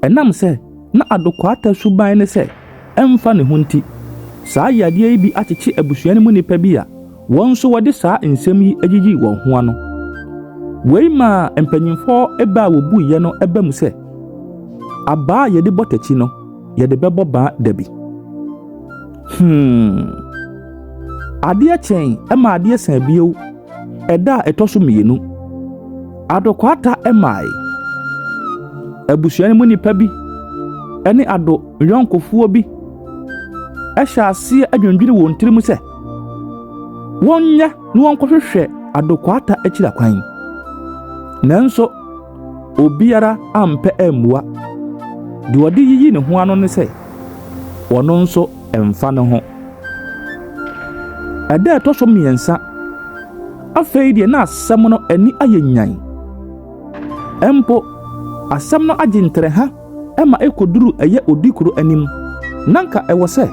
Ɛnam sɛ na Adokwata suban ne sɛ ɛmfa ne ho nti, saa yadeɛ yi bi akyekye abusua no mu nnipa bi a wɔn nso wɔde saa nsɛm yi agyigyi wɔn ho ano. Wei maa mpanyimfoɔ bɛ a wɔbuiɛ no ba mu sɛ, Abaa a yɛde bɔ takyi no, yɛde bɛbɔ baa da bi. Hmm. Adeɛ kyɛn ma adeɛ san bio ɛda a ɛtɔ so mmienu. Adokwata mae. Abusua no mu nnipa bi ne ado yɔnkofoɔ bi hyɛ aseɛ adwendwene wɔn tirim sɛ wɔnyɛ na wɔnkɔhwehwɛ Adokwata akyiri akwan. Nanso obiara ampɛ ammua. Deɛ ɔde yiyi ne ho ano ne sɛ, ɔno nso mfa ne ho. Ɛda a ɛtɔ so mmiɛnsa, afei deɛ na asɛm no ani ayɛ nyan. Mpo, asɛm no agye ntrɛha ma ɛkɔduru ɛyɛ odikuro anim. Na nka ɛwɔ sɛ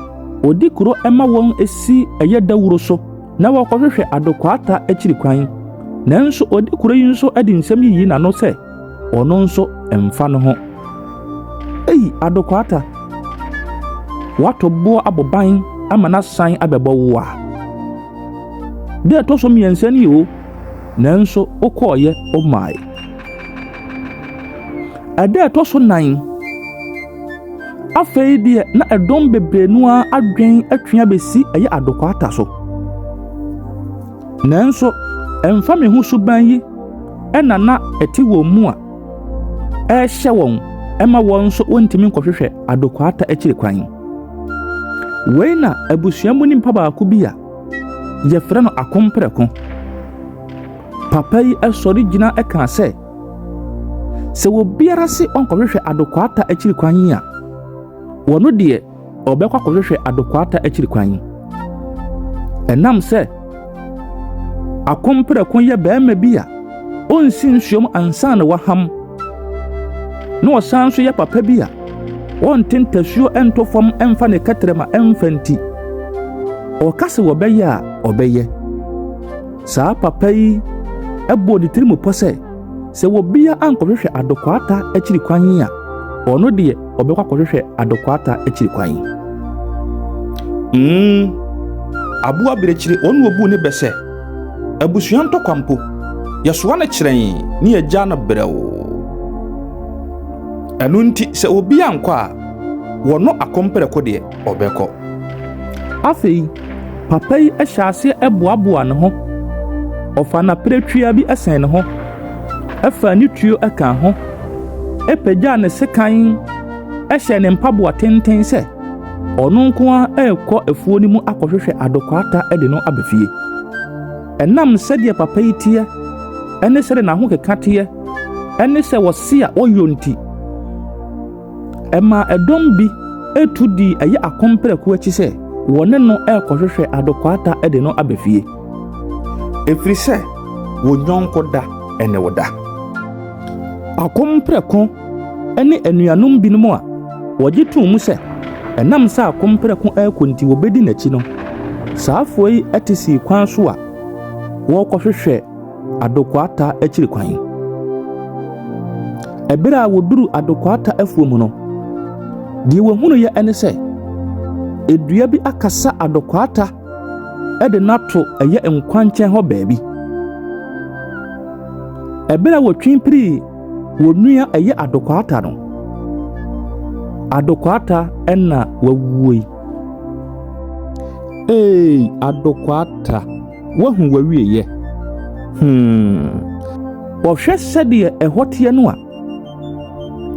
odikuro ma wɔn si ɛyɛ dawuro so na wɔkɔhwehwɛ Adokwata akyiri kwan. Nanso odikuro yi nso de nsɛm yiyi n'ano sɛ ɔno nso mfa ne ho. Ei, Adokwata, woato boɔ abɔ ban ama no asan abɛbɔ wo a. Da ɛtɔ so mmiɛnsa ni o, nanso wokɔɔeɛ womae. Ɛda a ɛtɔ so nan, afei deɛ na ɛdɔm bebree no ara adwen atwe abɛsi ɛyɛ Adokwata so. Nanso, ɛmfa me ho suban yi na na ɛte wɔn mu a ɛrehyɛ wɔn ma wɔn nso wɔntumi nkɔhwehwɛ Adokwata akyiri kwan. Wei na abusua mu nipa baako bi a yɛfrɛ no Akomprɛko. Papa yi sɔre gyina kaa sɛ, sɛ obiara se ɔnkɔhwehwɛ Adokwata akyiri kwan yi a, wɔno deɛ ɔbɛkɔ akɔhwehwɛ Adokwata akyiri kwan. Ɛnam sɛ Akomprɛko yɛ barima bi a ɔnsi nsuom ansa na waham, na ɔsan nso yɛ papa bi a ɔnte ntasuo nto fam mfa ne kɛtrɛma mfa nti, ɔka sɛ wɔbɛyɛ a ɔbɛyɛ. Saa papa yi bɔɔ ne tirim pɔ sɛ, sɛ obiara ankɔhwehwɛ Adokwata akyiri kwan a, ɔno deɛ ɔbɛkɔ akɔhwehwɛ Adokwata akyiri kwan. Mm, aboa birekyire, wɔn na wɔbuu ne bɛ sɛ, abusua ntɔkwa mpo, yɛsoa no kyerɛn ne yɛgyaa no brɛoo. Ɛno nti, sɛ obi ankɔ a, wɔno akomprɛko deɛ, ɔbɛkɔ. Afei, papa yi hyɛɛ aseɛ boaboaa ne ho. Ɔfaa n'apiretwea bi sɛn ne ho, faa ne tuo kaa ho, pagyaa ne sekan hyɛɛ ne mpaboa tenten sɛ ɔno nko ara rekɔ afuo no mu akɔhwehwɛ Adokwata de no aba fie. Ɛnam sɛdeɛ papa yi teɛ ne sɛdeɛ n'ahokeka teɛ ne sɛ wɔse a ɔyɔ nti, Ɛmaa ɛdɔm bi tu dii ɛyɛ akomprɛko akyi sɛ wɔne no rekɔhwehwɛ Adokwata de no aba fie. Ɛfiri sɛ wo yɔnko da ne wo da. Akomprɛko ne anuanom binom a wɔgye too mu sɛ ɛnam sɛ akomprɛko rekɔ nti wɔbɛdi n'akyi no, saa afoa yi te sii kwan so a wɔrekɔhwehwɛ Adokwata akyiri kwan. Ɛberɛ a wɔduruu Adokwata afuo mu no, deɛ wɔhunuiɛ ne sɛ, dua bi akasa Adokwata de no ato ɛyɛ nkwankyɛn hɔ baabi. Ɛberɛ a wɔtwe pirii wɔn nua ɛyɛ Adokwata no, Adokwata na wawuo yi. Ee, Adokwata! Woahu w'awieeɛ. Hmm. Wɔhwɛ sɛdeɛ ɛhɔ teɛ no a,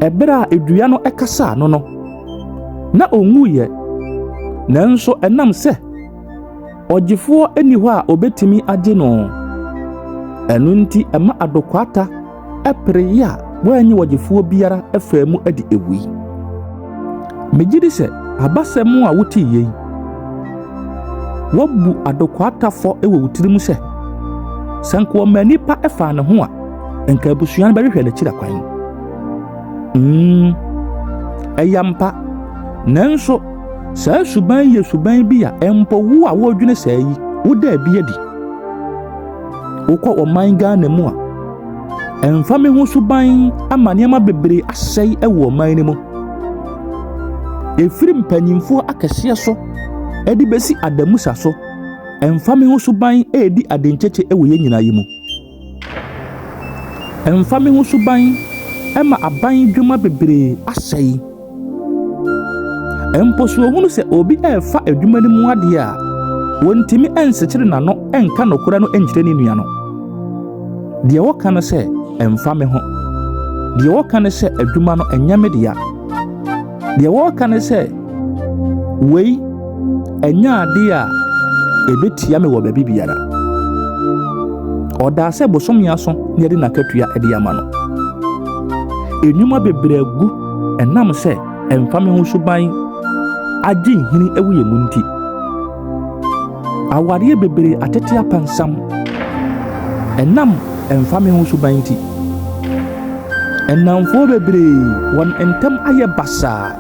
ɛberɛ a dua no kasaa no no, na ɔnwuiɛ, nanso ɛnam sɛ ɔgyefoɔ nni hɔ a ɔbɛtumi agye no, ɛno nti ɛma Adokwata peree a wanyi ɔgyefoɔ biara faa mu de wui. Megye di sɛ abasɛm a woteeɛ yi, woabu Adokwata fɔ wɔ wo tirim sɛ, sɛ nka ɔmaa nnipa faa ne ho a, nka abusua no bɛhwehwɛ n'akyiri akwan. Mm, ɛyɛ ampa. Nanso, saa suban yi yɛ suban bi a mpo wo a woredwene saa yi, woda bi adi. Wokɔ ɔman Ghana mu a, Ɛmfa me ho suban ama nneɛma bebree asɛe wɔ ɔman no mu. Ɛfiri mpanyimfoɔ akɛseɛ so de bɛsi adamusa so, ɛmfa me ho suban redi ade nkyekye wɔ yɛn nyinaa yi mu. Ɛmfa me ho suban ma aban dwuma bebree asɛe. Mpo sɛ ohunu sɛ obi refa adwuma no mu adeɛ a, wɔntumi nsekyere n'ano nka nokorɛ no nkyerɛ ne nua no. Deɛ wɔka no sɛ, ɛmfa me ho. Deɛ wɔka no sɛ, adwuma no ɛnyɛ me dea. Deɛ wɔka no sɛ, wei ɛnyɛ adeɛ a ɛbɛtia me wɔ baabi biara. Ɔdaa sɛ bosome aso na yɛde n'akatua de ama no. Nnwuma bebree agu ɛnam sɛ ɛmfa me ho suban agye nhini wɔ yɛn mu nti. Awareɛ bebree atete apansam ɛnam ɛmfa me ho suban nti. Nnamfoɔ bebree wɔn ntam ayɛ basaa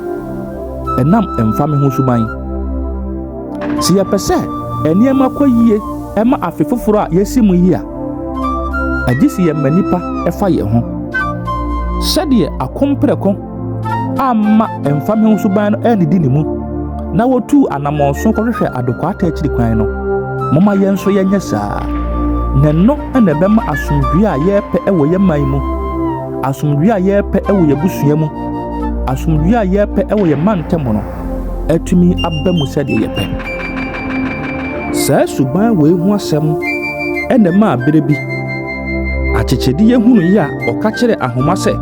ɛnam ɛmfa me ho suban. Sɛ yɛpɛ sɛ nneɛma kɔ yie ma afe foforɔ a yɛasi mu yi a, agye sɛ yɛma nnipa fa yɛn ho. Sɛdeɛ akomprɛko amma ɛmfa me ho suban no annidi ne mu na wɔtuu anammɔnso kɔhwehwɛ adokwata akyiri kwan no, momma yɛn nso yɛnyɛ saa. Na ɛno na ɛbɛma asomdwoeɛ a yɛrepɛ wɔ yɛn man mu, asomdwoeɛ a yɛrepɛ wɔ yɛn abusua mu, asomdwoeɛ a yɛrepɛ wɔ yɛn mantam no atumi aba mu sɛdeɛ yɛpɛ. Saa suban wei ho asɛm na ɛmaa berɛ bi akyekyedeɛ hunuiɛ a ɔka kyerɛɛ ahoma sɛ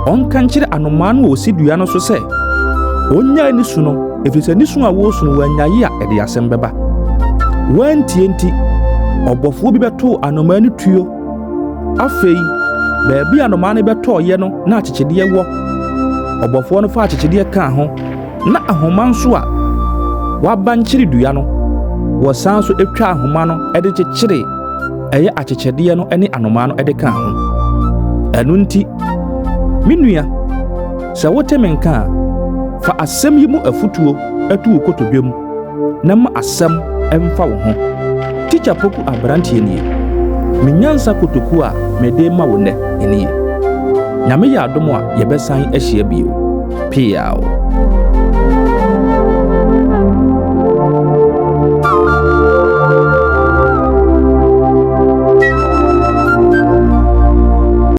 ɔnka nkyerɛ anomaa no a ɔsi dua no so sɛ ɔnnyae ne su no, ɛfiri sɛ ne su a wɔresu no wannyae a ɛde asɛm bɛba. Wantie nti, ɔbɔfoɔ bi bɛtoo anomaa no tuo. Afei, baabi a anomaa no bɛtɔeɛ no na akyekyedeɛ wɔ. Ɔbɔfoɔ no faa akyekyedeɛ kaa ho, na ahoma nso a wɔabankyere dua no, wɔsan nso twaa ahoma no de kyekyeree ɛyɛ akyekyedeɛ no ne anomaa no de kaa ho. Ɛno nti, me nua, sɛ wote me nka a, fa asɛm yi mu afotuo to wo kotodwe mu na ma asɛm mfa wo ho. Tikya Poku aberanteɛ nie. Me nyansa kotoku a mede rema wo nnɛ nie. Nyame yɛ adom a yɛbɛsan ahyia bio. Peaw.